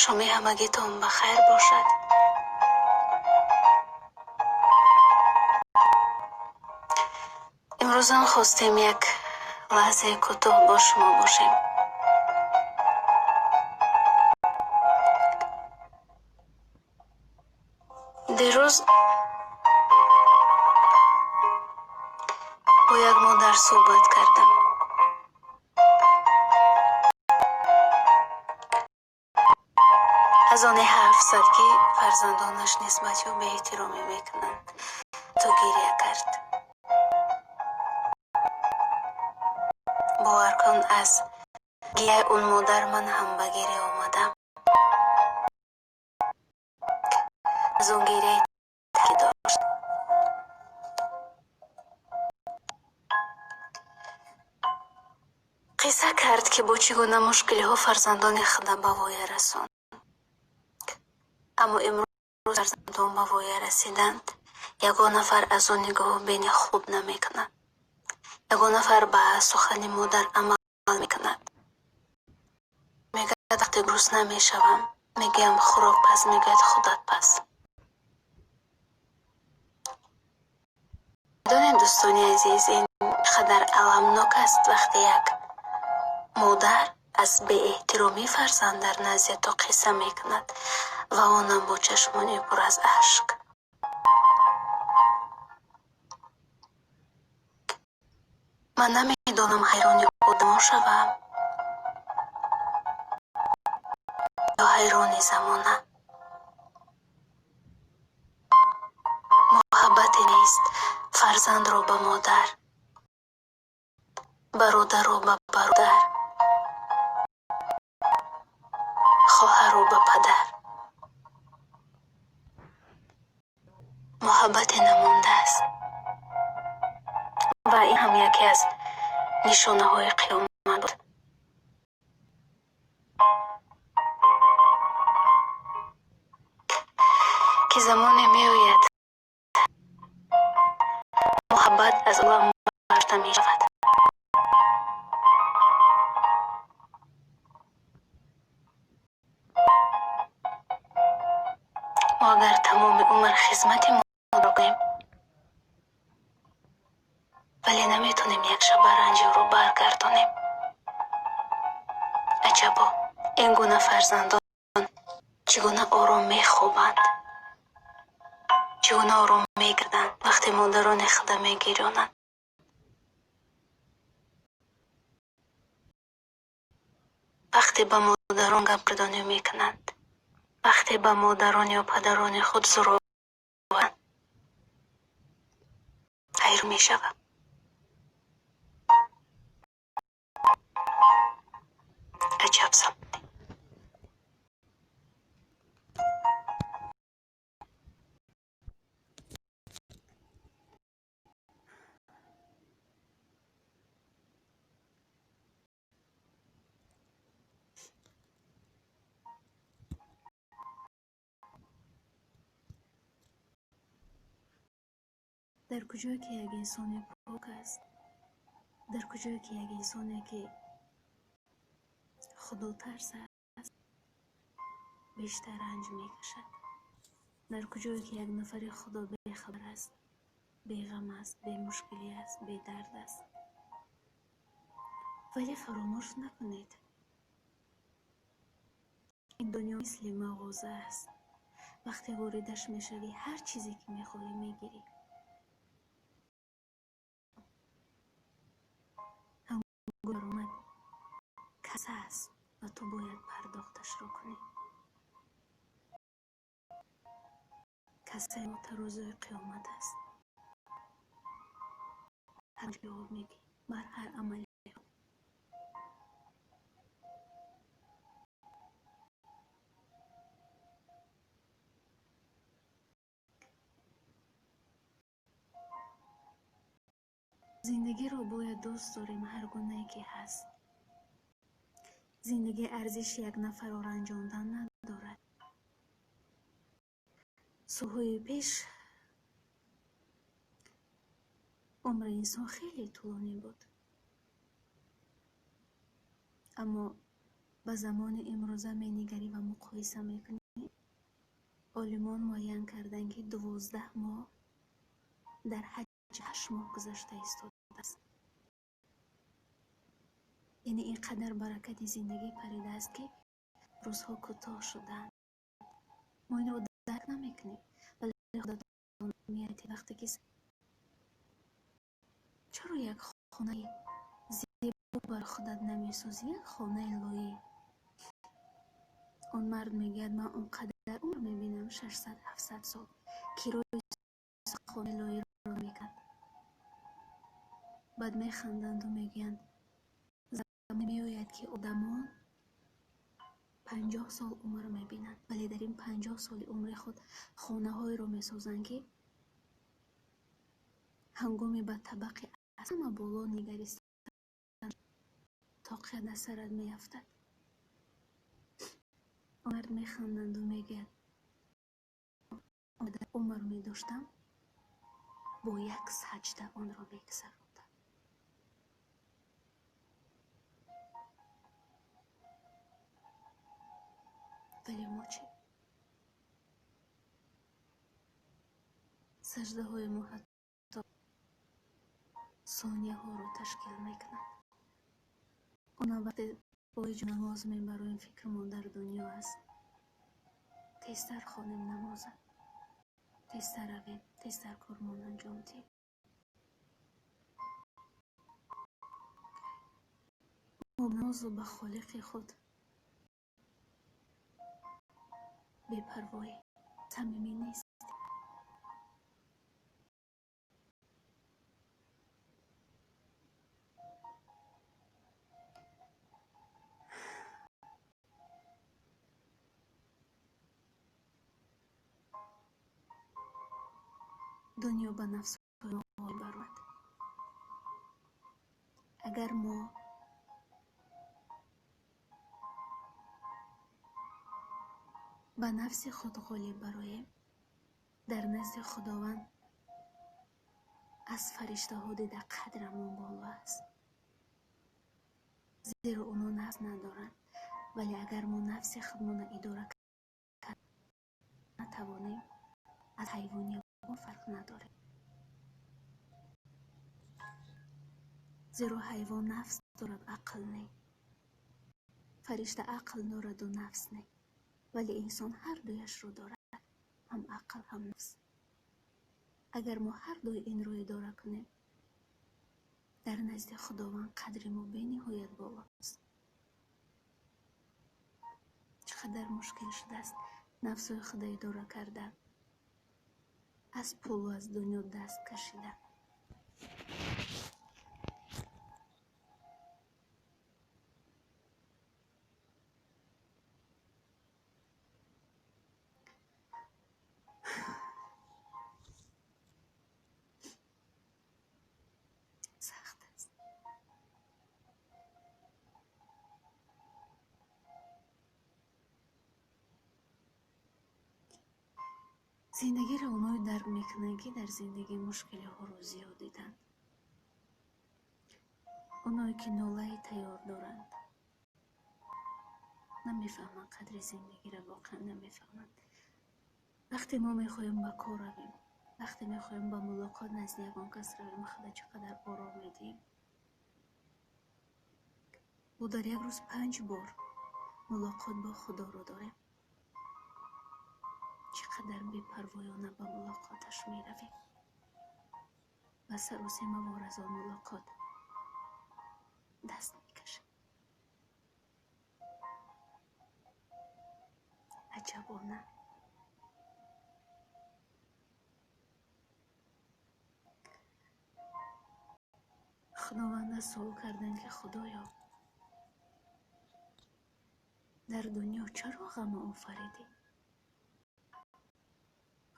Шоми ҳамагитон ба хайр бошад. Имрӯзам хостем як лаҳзаи кӯтоҳ бо шумо бошем. Дирӯз бо як модар суҳбат кардам. Аз оне ҳарф зад, ки фарзандонаш нисбати ӯ беэҳтиромӣ мекунанд. Ту гиря кард. Бовар кун, аз гиряи он модар ман ҳам ба гиря омадам. Аз он гиряи ки дошт. Қисса кард, ки бо чӣ гуна мушкилиҳо фарзандони худа ба воя расонд. Аммо имрӯз фарзандон ба воя расиданд, ягон нафар аз он нигоҳу бини хуб намекунад. Ягон нафар ба сухани модар амал мекунад. Мегӯяд, вақте гурусна мешавам, мегӯям хӯрок паз, мегӯяд худат паз. Медонед, дӯстони азиз, ин қадар аламнок аст, вақте як модар аз беэҳтиромии фарзанд дар назди ту қисса мекунад ва онам бо чашмони пур аз ашк. Ман намедонам ҳайрони одамо шавам ё ҳайрони замона. Муҳаббате нест фарзандро ба модар, бародарро ба бародар, хоҳарро ба падар. Муҳаббате намондааст. Ва ин ҳам яке аз нишонаҳои қиёмат буд. Ки замоне меояд, муҳаббат аз олам бардошта мешавад. Мо агар тамоми умр хизмати модарро кунем, вале наметонем як шаба ранҷи ӯро баргардонем. Аҷабо, ин гуна фарзандон чӣ гуна ором мехобанд, чӣ гуна ором мегарданд, вақте модарони худа мегирёнанд. Вақте ба модарон гапгардонӣ мекунанд, вақте ба модарон ё падарони худ зӯроваранд, ҳайрон мешавам. Аҷаб замоне. Дар куҷое ки як инсоне пок аст, дар куҷое ки як инсоне ки худотарс аст, бештар ранҷ мекашад. Дар куҷое ки як нафари худо бехабар аст, беғам аст, бемушкилӣ аст, бедард аст. Вале фаромӯш накунед, ин дунё мисли мағоза аст. Вақте воридаш мешавӣ, ҳар чизе ки мехоҳӣ мегирӣ. Даромад каса аст ва ту бояд пардохташро кунӣ. Касаи мо тарозуи қиёмат аст. Ҳар ҷавоб мегӣ бар ҳар амали. Зиндагиро бояд дӯст дорем ҳар гунае ки ҳаст. Зиндагӣ арзиши як нафарро ранҷондан надорад. Солҳои пеш умри инсон хеле тӯлонӣ буд. Аммо Ба замони имрӯза менигарӣ ва муқоиса мекунӣ, олимон муайян карданд, ки 12 моҳ дар ҳаҷ 8 моҳ гузашта истодааст. Яъне ин қадар баракати зиндагӣ паридааст, ки рӯзҳо кӯтоҳ шудаанд. Мо инро дарк намекунем, вале худатон меояд вақте ки чаро як хонаи зебо барои худат намесозӣ, як хонаи лоӣ? Он мард мегӯяд, ман он қадар умр мебинам, 600-700 сол, кирои хонаи лоиро мекард. Баъд механданду мегӯянд, замоне меояд, ки одамон 50 сол умр мебинанд, вале дар ин 50 соли умри худ хонаҳоеро месозанд, ки ҳангоми ба табақи аз ҳама боло нигаристан тоқият аз сарат меафтад. Он мард механданду мегӯяд, умр медоштам, бо як саҷда онро мегузарондам. Вале мо чӣ? Саҷдаҳои мо ҳатто сонияҳоро ташкил мекунад. Онам вақте боиҷ намоз мебароем, фикрмон дар дунё аст. Тезтар хонем намоза, тезтар равем, тезтар кормон анҷом диҳем. Мо намозу ба холиқи худ бепарвоӣ, самимӣ нест. Дунё ба нафсҳои мо ғолиб баромад. Агар мо ба нафси худ ғолиб бароем, дар назди Худованд аз фариштаҳо дида қадрамон боло аст, зеро онҳо нафс надоранд. Вале агар мо нафси худмонро идора карда натавонем, аз ҳайвониҳо фарқ надорем, зеро ҳайвон нафс дорад, ақл не. Фаришта ақл дораду нафс не, вале инсон ҳар дуяшро дорад, ҳам ақл ҳам нафс. Агар мо ҳар дуи инро идора кунем, дар назди Худованд қадри мо бениҳоят болост. Чӣ қадар мушкил шудааст нафсҳои худро идора кардан, аз пулу аз дунё даст кашидан. Сахт аст. Зиндагиро оное дарк мекунанд, ки дар зиндагӣ мушкилиҳоро зиёд диданд. Оное ки нолаи тайёр доранд, намефаҳманд қадри зиндагиро, воқеан намефаҳманд. Вақте мо мехоҳем ба кор равем, вақте мехоҳем ба мулоқот назди ягон кас равем, худо чӣ қадар ором медиҳем. Мо дар як рӯз 5 бор мулоқот бо Худоро дорем. Чӣ қадар бепарвоёна ба мулоқоташ меравем. Ба саросемавор аз он мулоқот даст мекашем. Аҷабона. Худованда суол карданд, ки Худоё, дар дунё чаро ғам офаридӣ?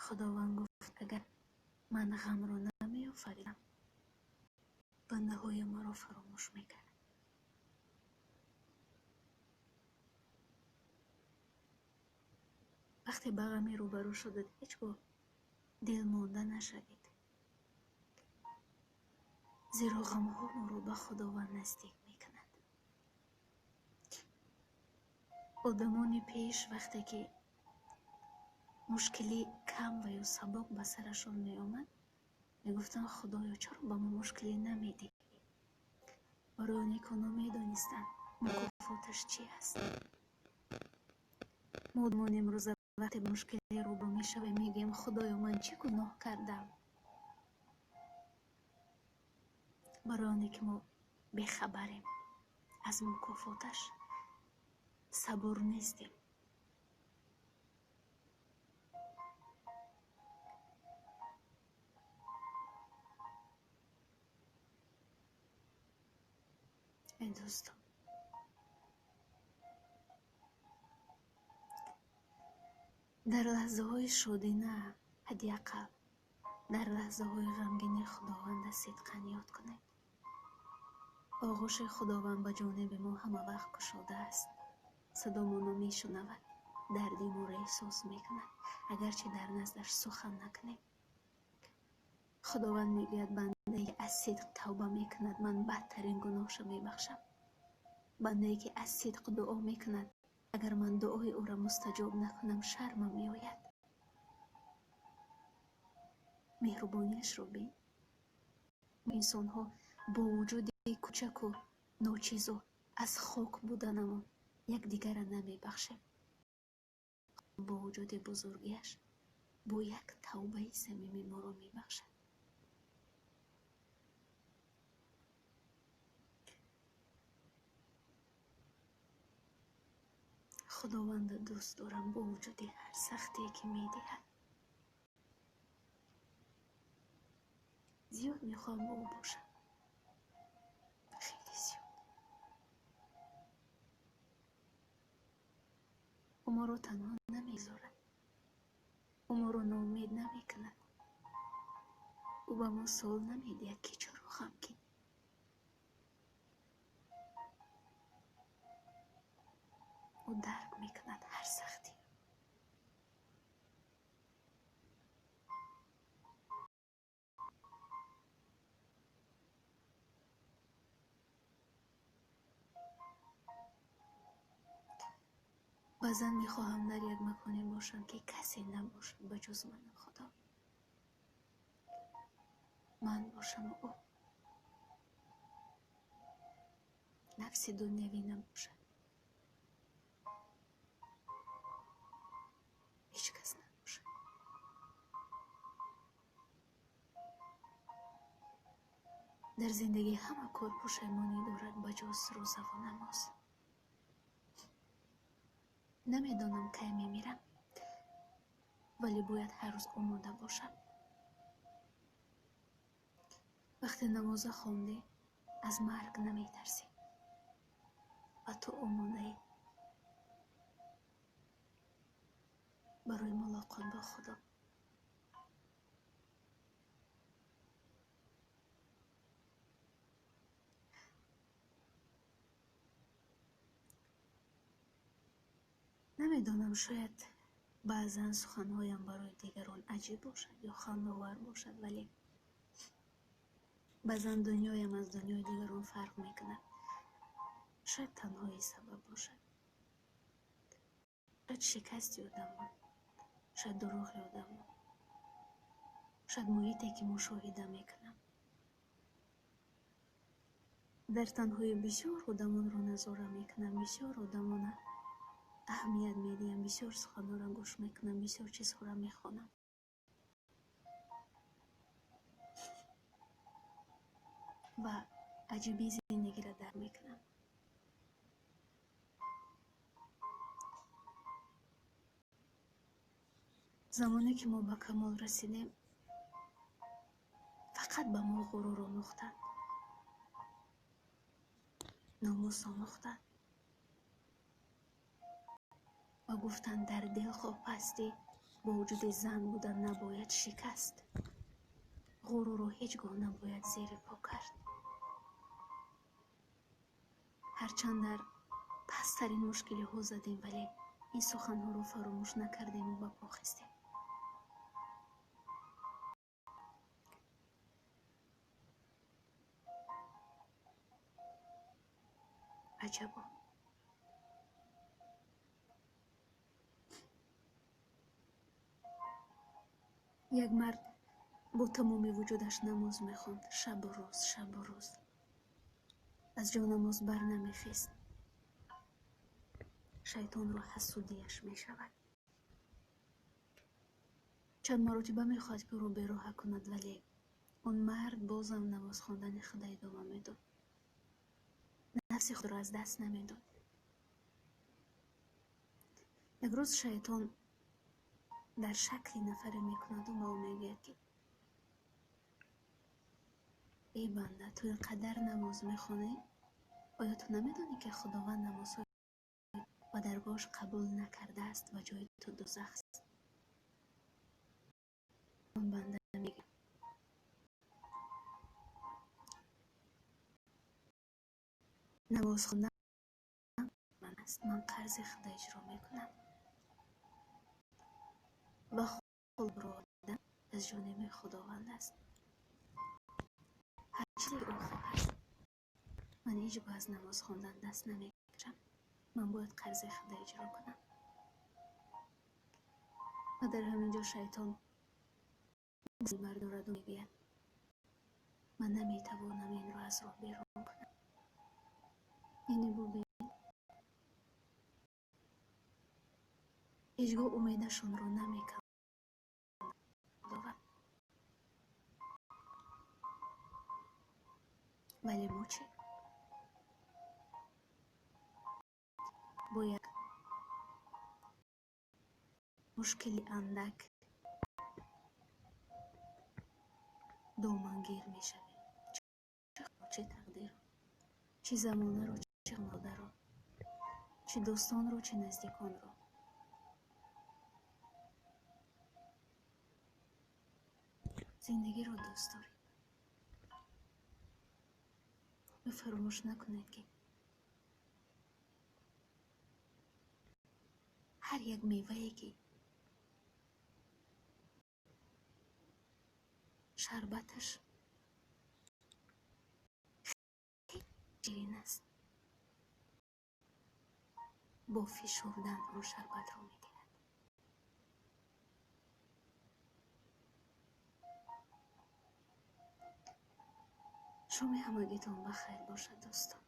Худованд гуфт, агар ман ғамро намеофаридам, бандаҳои маро фаромӯш мекард. Вақте ба ғаме рӯбарӯ шудед, ҳеҷ гоҳ дилмонда нашавед, зеро ғамҳо моро ба Худованд наздик мекунад. Одамони пеш вақте ки мушкили кам ва ё сабук ба сарашон меомад, мегуфтанд: Худоё, чаро ба мо мушкилӣ намедиҳӣ? Барои оне ки онҳо медонистанд мукофоташ чи аст. Мо одамони имрӯза вақте ба мушкиле рӯбарӯ мешавем, мегӯем: Худоё, ман чӣ гуноҳ кардам? Барои оне ки мо бехабарем аз мукофоташ, сабур нестем. Эй дӯстон, дар лаҳзаҳои шодӣ на, ҳадди ақал дар лаҳзаҳои ғамгинӣ Худованда сидқан ёд кунед. Оғӯши Худованд ба ҷониби мо ҳама вақт кушода аст. Садомонро мешунавад, дарди моро эҳсос мекунад, агарчи дар наздаш сухан накунем. Худованд мегӯяд: бандае ки аз сидқ тавба мекунад, ман бадтарин гуноҳашро мебахшам. Бандае ки аз сидқ дуо мекунад, агар ман дуои ӯро мустаҷоб накунам, шармам меояд. Меҳрубониашро бин. Инсонҳо бо вуҷуди кӯчаку ночизу аз хок буданамон якдигарро намебахшем. Бо вуҷуди бузургиаш бо як тавбаи самимӣ моро мебахшад. Худовандро дӯст дорам бо вуҷуди ҳар сахтие ки медиҳад. Зиёд мехоҳам бо ӯ бошам. Хеле зиёд. Ӯ моро танҳо намегузорад. Ӯ моро ноумед намекунад. Ӯ ба мо суол намедиҳад, ки чаро ғамгин. Ӯ дарк мекунад ҳар сахтӣ. Баъзан мехоҳам дар як маконе бошам, ки касе набошад ба ҷуз ману Худо. Ман бошаму ӯ. Нафси дунявӣ набошад. Ҳеҷ кас набошад. Дар зиндагӣ ҳама кор пушаймонӣ дорад ба ҷуз рӯзаву намоз. Намедонам кай мемирам, вале бояд ҳар рӯз омода бошам. Вақте намоза хондӣ, аз марг наметарсӣ ва ту омодаӣ барои мулоқот бо Худо. Намедонам, шояд баъзан суханҳоям барои дигарон аҷиб бошад ё хандаовар бошад, вале баъзан дунёям аз дунёи дигарон фарқ мекунад. Шояд танҳоӣ сабаб бошад. Шояд шикасти одамон, шояд дурӯғи одамон, шояд муҳите ки мушоҳида мекунам. Дар танҳоӣ бисёр одамонро назора мекунам, бисёр одамона аҳамият медиҳам, бисёр суханҳоро гӯш мекунам, бисёр чизҳоро мехонам. Ва аҷибии зиндагиро дарк мекунам. Замоне ки мо ба камол расидем, фақат ба мо ғурур омӯхтанд, номус омӯхтанд ва гуфтанд дар дилхоҳ пастӣ бо вуҷуди зан будан набояд шикаст. Ғурурро ҳеҷ гоҳ набояд зери по кард. Ҳарчанд дар пасттарин мушкилиҳо задем, вале ин суханҳоро фаромӯш накардему ба по хистем. Аҷабо! Як мард бо тамоми вуҷудаш намоз мехонд, шабу рӯз, шабу рӯз. Аз ҷо намоз бар намехест. Шайтонро ҳасудияш мешавад. Чанд маротиба мехоҳад, ки ӯро бероҳа кунад, вале он мард бозам намоз хондани худа идома медод. Нафси худро аз даст намедод. Як рӯз шайтон дар шакли нафаре мекунаду ба ӯ мегӯяд, ки эй банда, ту ин қадар намоз мехонӣ, оё ту намедонӣ, ки Худованд намозҳои ба даргоҳаш қабул накардааст ва ҷои ту дӯзах аст? Он банда мегӯяд: намоз хондан ман аст, ман қарзи худа иҷро мекунам ва хулбуродан аз ҷониби Худованд аст. Ҳар чизе ки ӯ хоҳад, ман ҳеҷ гоҳ аз намоз хондан даст намекашам. Ман бояд қарзи худа иҷро кунам. Ва дар ҳамин ҷо шайтон бардораду мегӯяд: ман наметавонам инро аз роҳ берун кунам. Яъне бубин, ҳеҷ гоҳ умедашонро намеканд Худованд. Вале мо чӣ? Бо як мушкили андак домангир мешавем. Чӣ тақдирро, чӣ замонаро, чӣ хонаводаро, чӣ дӯстонро, чӣ наздиконро. Зиндагиро дӯст доред. Ва фаромӯш накунед, ки ҳар як мевае, ки шарбаташ хеле ширин аст, бо фишурдан он шарбатро медиҳад. Шоми ҳамагитон ба хайр бошад, дӯстон.